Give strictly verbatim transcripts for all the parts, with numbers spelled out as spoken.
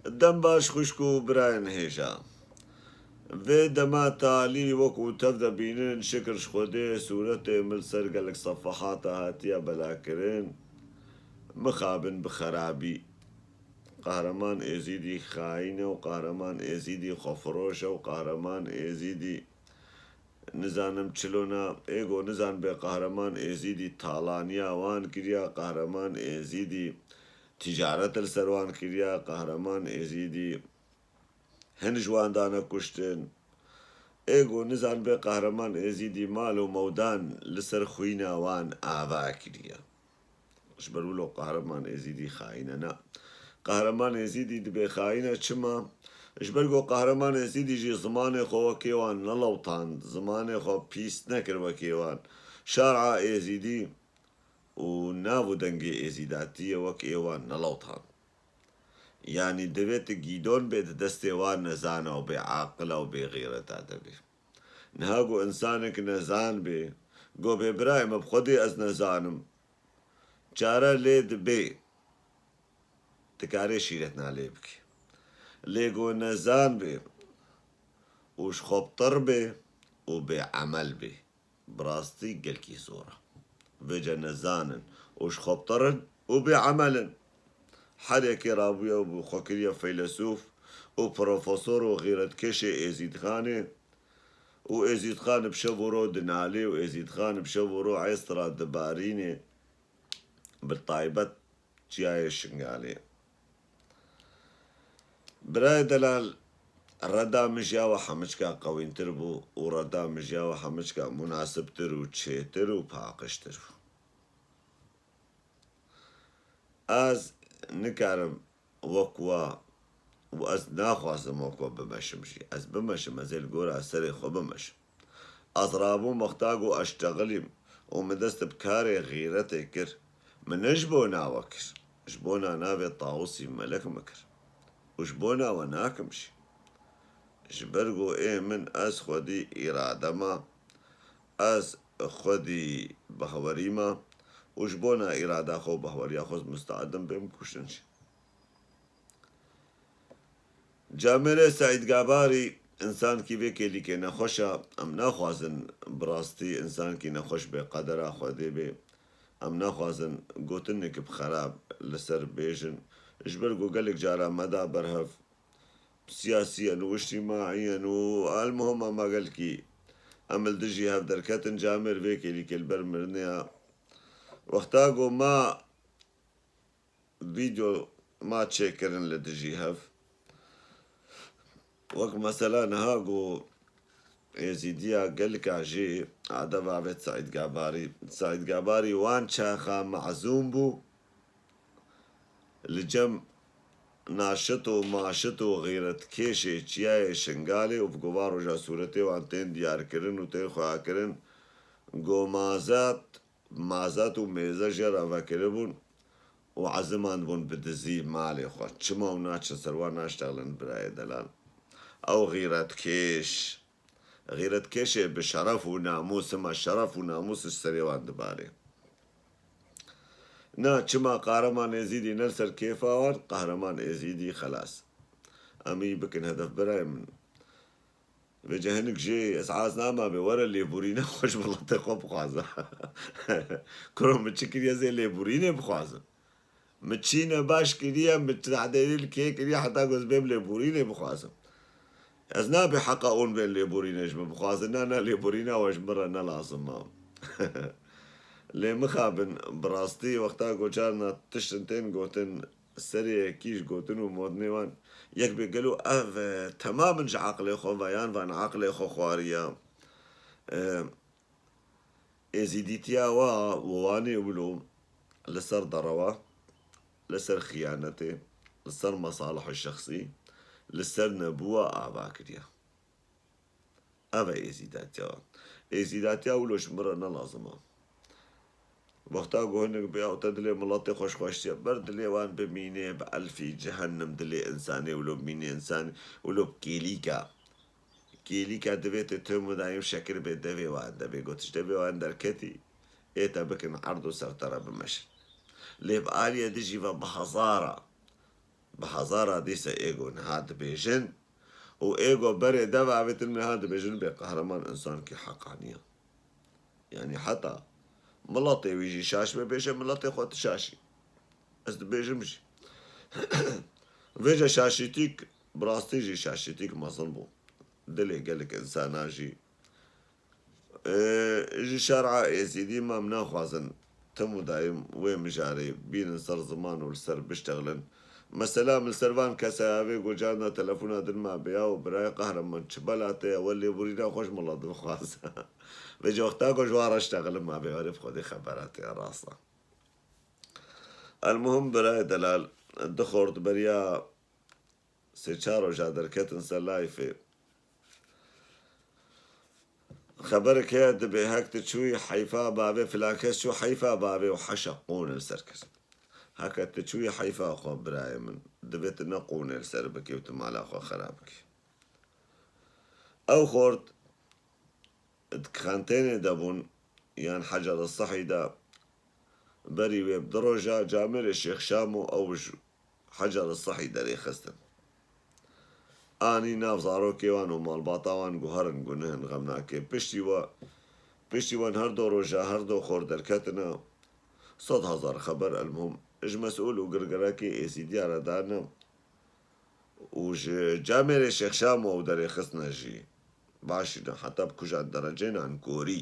Dem baş xwişk û birayên hêja. Vê dema talî wekû tev de bînin, şikir ji Xwedê, sûretê min li ser gelek sefehata hatiye belakirin. Mixabin bi xerabî. Qehreman Êzîdî xayîn e û Qehreman Êzîdî xwefiroş e û Qehreman Êzîdî nizanim çilona, êgo nizan bê Qehreman Êzîdî talaniya wan kiriya, Qehreman Êzîdî ticaret li ser wan kiriya, Qehreman Êzîdî hin ji wan dane kuştin. Êgo nizan bê Qehreman Êzîdî mal û mewdan li ser xwîna wan ava kiriye. Ji ber wilo Qehreman Êzîdî xayîn e, ne. Qehreman Êzîdî dibê xayîn e, çima? Ji ber ku Qehreman Êzîdî jî zimanê xwe wekê wan nelewtand, zimanê xwe pîs nekir wekê wan. Şer'a Êzîdî û nav û dengê Êzîdatiyê wek ê wan nelewtand. Yanî divê tu gîdon bê di destê wan nezana û bê aqila û bê xîreta de bê. Niha ku insanek nezan bê, go bê birayê me bi Xwedê ez nezanim. Çare lê dibê. Dikarê şîretna lê bikî. Lê go nezan bê û ji xwe bi tir bê û bê emel bê. Bi rastî gelkî zor e. Vêce nezan in û ji xwe bi tir in û bê emel in. Her yekê rabûye û bi xwe kiriye feylesûf û profesor û xîretkêşê Êzîdxanê û Êzîdxan bi şev û ro dinalê û Êzîdxan bi şev û ro êstra dibarînê. Bi taybet çiyayê Şingalê. Birayê delal, reda min ji ya we hemiçka qewîntir bû û reda min ji ya we hemiçka munasibtir û çêtir û paqijtir bû. Ez nikarim wek we û ez naxwazim wek we bimeşim jî. Ez bimeşim, ez ê li gora serê xwe bimeşim. Ez rabûm wexta ku ez ştexilîm û min dest bi karê xîretê kir. Min ne ji bona we kir. Ji bona navê Tawusî Melek min kir. Û ji bona we nakim jî. Ji ber ku ê min ez xwedî îrade me, ez xwedî behwerî me û ji bona îrada xwe û behweriya xwe ez musteedim bêm kuştin jî. Camêrê Seîd Gabarî, însankî vê kêlîkê nexweş e. Em naxwazin bi rastî însankî nexweş bê qedera Xwedê bê. Em naxwazin gotinekî bi xerab li ser bêjin. Ji ber ku gelek cara me da berhev, siyasî in û îctîmaî in û almuhim em gelkî em li dijî hev derketin. Camêr vê kêlîkê li ber mirinê ya. Wexta ku me vîdeo ma çêkirin li dijî hev. Wek mesela niha ku Êzîdiya gelka jî adeva avêt Seîd Gabarî. Seîd Gabarî wan çaxa mezûn bû li cem naşit û maşit û xîretkêşê çiyayê Şingalê û bi gova roja sûretê wan tên diyarkirin û tên xwehakirin, go mazat mazat û mêze jê re vekiribûn û ezimandibûn bi dizî malê xwe. Çima ew naçin ser wan naştexlin birayê delal? Ew xîretkêş, xîretkêşê bi şeref û namûs, hima şeref û namûs ji serê wan dibarê. Na, çima Qahreman Êzîdî ne li ser kêfa wan, Qahreman Êzîdî xelas. Em î bikin hedef birayê min. Vêce hinek jê ez hez nama bê were lêborîna xwe ji welatê xwe bixwaze. Kuro min çi kiriye ez ê lêborînê bixwazim? Min çîne baş kiriye, min tehdêdî li kê kiriye heta ku ez bêm lêborînê bixwazim. Ez nabê heqa ûn bên lêborînê ji min bixwazin. Na, na, lêborîna we ji min re ne lazim ma. Lê mixabin, bi rastî wexta ku carna tiştin tên gotin, serê yekî ji gotin û modnê wan yek bê, gelo ev, e, temam in ji aqilê xwe ve yan van aqilê xwe xwariya? E, êzîdîtiya wa û wanê wilo li ser derewa, li ser xiyanetê, li ser mesalihê şexsî, li ser nebûwa ava kiriye. Ev e êzîdatiya. Êzîdatiya wilo ji min re ne lazim e. Wexta ku hinek bê ew te dilê miletê xwe ji xwe ştiye, ber dilê wan bimîne, bi elfî cehennem dilê însanê wilo bimîne, însan wilo bi kêlîka. Kêlîka divê tu tim û dayim şekir bê devê wan de bê. Got ji devê wan derketî, ê te bikin erd û ser te re bimeşin. Lê bi aliyê dijî ve bi hezara, bi hezara dîse êgo niha dibêjin û êgo berê dev avêtin niha dibêjin bê qehreman însankî heqaniya. Yanî heta miletê wî jî şaş be, bêje miletê xwe tu şaş î. Ez dibêjim jî. Vêca şaşîtîk, bi rastî jî şaşîtîk mezin bû. Dilê gelek însana jî. Ê, ji şer'a êzîdî me em naxwazin tim û dayim wê mijarê bînin ser ziman û li ser biştexilin. Mesela min li ser van kesa ya vê gocan de telefona din ma bêya û birayê qehreman çi bela te ye, we lêborîna xwe ji min re dixwaze. Vêca wexta ku ji wan re ştexilin ma bê, erê bi Xwedê xebera te ye, rast e. Elmuhim birayê delal, du xort beriya sê çar roja derketin ser layfê. Xeberek heye dibê hek tu çûyî heyfa bavê filan kes çû heyfa bavê û heşa qûnê li ser kir. Heke tu çûyî heyfa xwe birayê min, divê tu ne qûnê li ser bikî û tu mala xwe xera bikî. Ew xort di kixantênê de bûn, yan Hecer Sihî de, berî wê bi du roja camêrê Şêx Şamo ew ji Hecer Sihî derêxistin. Anî nav zarokê wan û malbata wan guherin gunehin xemnakê. Piştî we, piştî wan her du roja, her du xor derketine sed hezar xeber elmuhim ji mesûl û girgirekê êzîdiya re dane. û ji camêrê Şêx Şamo û derêxistine jî. Başî ne heta bi kujan derecê nankorî.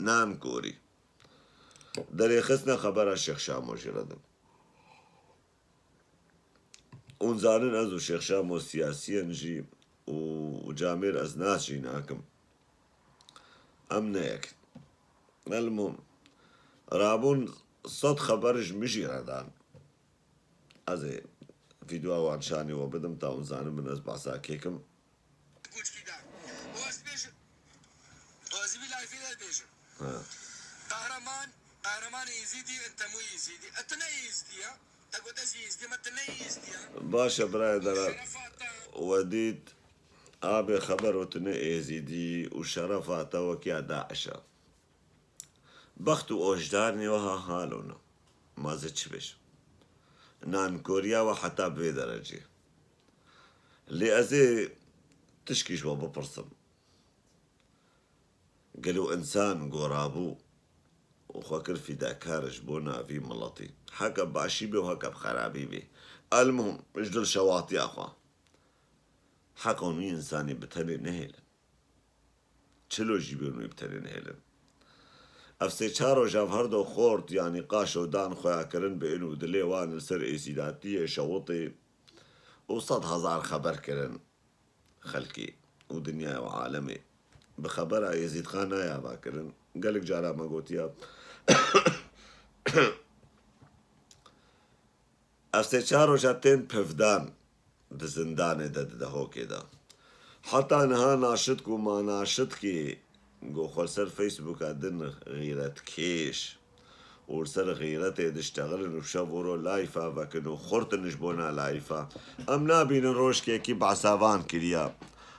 Nankorî. Derêxistine xebera Şêx Şamo jî re din. Hûn zanin ez û Şêx Şamo siyasî yen jî û camêr ez nas jî nakim. Em ne yek in. Elmûm, rabûn sed xeber ji min jî re dan. Ez ê vîdyoa wan şanî we bidim, ta hûn zanibin ez behsa kê kim. Koçkî de. Û ez bêjim, û ez vî layfê de bêjim. Ha. Qehreman, qehreman Êzîdî, entemû Êzîdî. E, tu ne Êzîdî ya. Te got ez Êzîdî, me tu ne Êzîdî ya. Baş e, birayê delal. Şerefa te. We dît, abê xeber û tu ne Êzîdî û şerefa te wekî ya DAIŞ e. Bext û ojdanê wiha halo ne. Ma ez ê çi bêjim? Nankoriya we heta bi vê derecê. Lê ez ê tişkî ji we bipirsim. Gelo însan gorabû û xwe kir fîdakar ji bona vî miletî? Heke bi başî bê û heke bi xerabî bê. Elmuhim, ji dilşewatiya xwe. Heqan wî însanî bi tenê nehêlin. Çilo jî bên wê bi tenê nehêlin. Ev sê çar roja ev her du xort, yanî qaşo dan xweya kirin bi in û dilê wan li ser êzîdatiyê şewitê û sed hezar xeber kirin xelkê û dinyaya û alemê. Bi xebera Êzîdxan nayava kirin. Gelek cara me gotiya. Ev sê çar roja tên pivdan di zindanê de, di Dehokê de. Heta niha naşitk û manaşitkî ku xwe li ser Facebooka din xîretkêş û li ser xîretê diştexilin û şev û ro layfa vekin û xurtin ji bona layfa. Em nabînin rojkekî behsa van kiriya.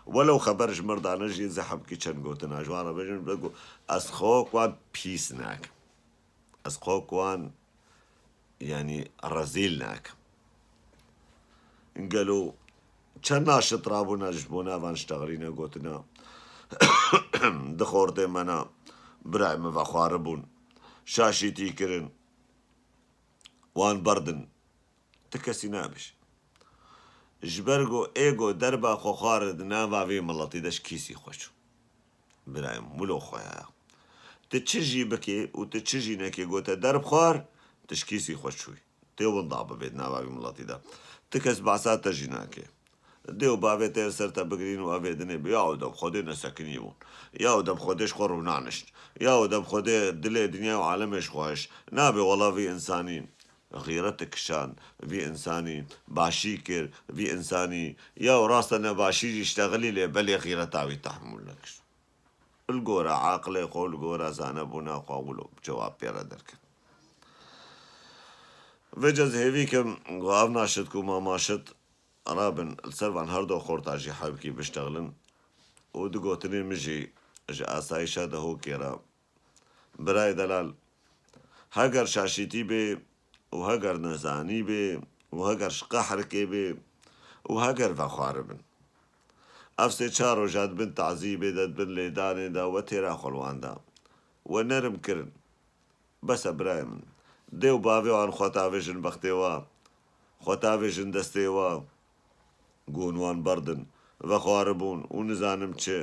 Welew xeber ji mir dane jî zehebkî çend gotina ji wan re bêjin, bego ez xwe wan pîs nakim. Ez xwe wan, yanî, rezîl nakim. Gelo çend naşit rabûna ji bona van ştexilîne gotina, di xortê me ne, birayê min vexwaribûn, şaşîtî kirin, wan berdin. Ti kesî nabêj. Ji ber ku êgo derba xwe xwar di nava vê miletî de ji kîsî xwe çû. Birayê min, wilo xwe ya. Tu çi jî bikê û tu çi jî nekê, ku te derbixwar, tu ji kîsî xwe çûyî. Tê winda bibê di nava vî miletî de. Ti kes behsa te jî nake. Dê û bavê te li ser te bigirîn û evê dinê bi ya û dem Xwedê nesekinî bûn. Ya û dem Xwedê ji xwe rûnanişt. Ya û dem Xwedê dilê dinya û alemê ji xwe hişt. Nabe wela vî însanî xîret kişand, vî însanî başî kir, vî însanî ya û rast e ne başî jî ştexilî lê belê xîreta wî tehmûl nekir. Li gora aqilê xwe, li gora zanebûna xwe wilo cewab pê re derket. Vêca ez hêvî kim ku ev naşit ku mamaşit rabin li ser van her du xorta jî hevkî biştexilin û di gotinê min jî ji asayîşa Dehokê re, birayê delal, heger şaşîtî bê û heger nezanî bê û heger ji qehrikê bê û heger vexwaribin. Ev sê çar roja di bin tazîbê de, di bin lêdanê de we têra xwe li wan da. We nerm kirin. Bes e birayê min. Dê û bavê wan xwe tavêjin bextê wa. Xwe tavêjin destê wa. Ku hûn wan berdin. Vexwaribûn û nizanim çi.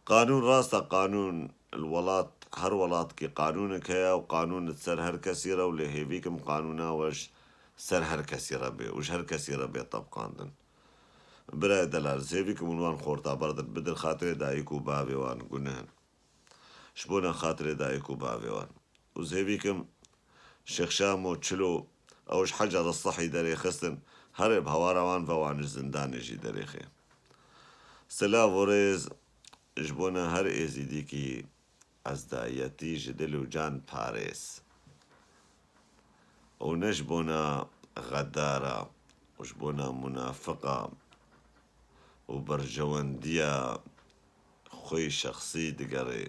Qanûn rast e, qanûn li welat, her welatkî qanûnek heye û qanûn li ser her kesî re û lê hêvî kim qanûna we ji ser her kesî re bê û ji her kesî re bê tebqandin. Birayê delal, ez hêvî kim hûn wan xorta berdin, bidin xatirê dayik û bavê wan gunih in. Ji bona xatirê dayik û bavê wan. Û ez hêvî kim Şêx Şamo Çilo, ew ji Hecer Sehî derêxistin, herê bi hawara wan ve wan ji zindanê jî derêxê. Silav û rêz ji bona her êzîdîkî ezdayetî ji dil û can parêz. Û ne ji bona xedara û ji bona munafiqa û berjewendiya xwê şexsî digerê.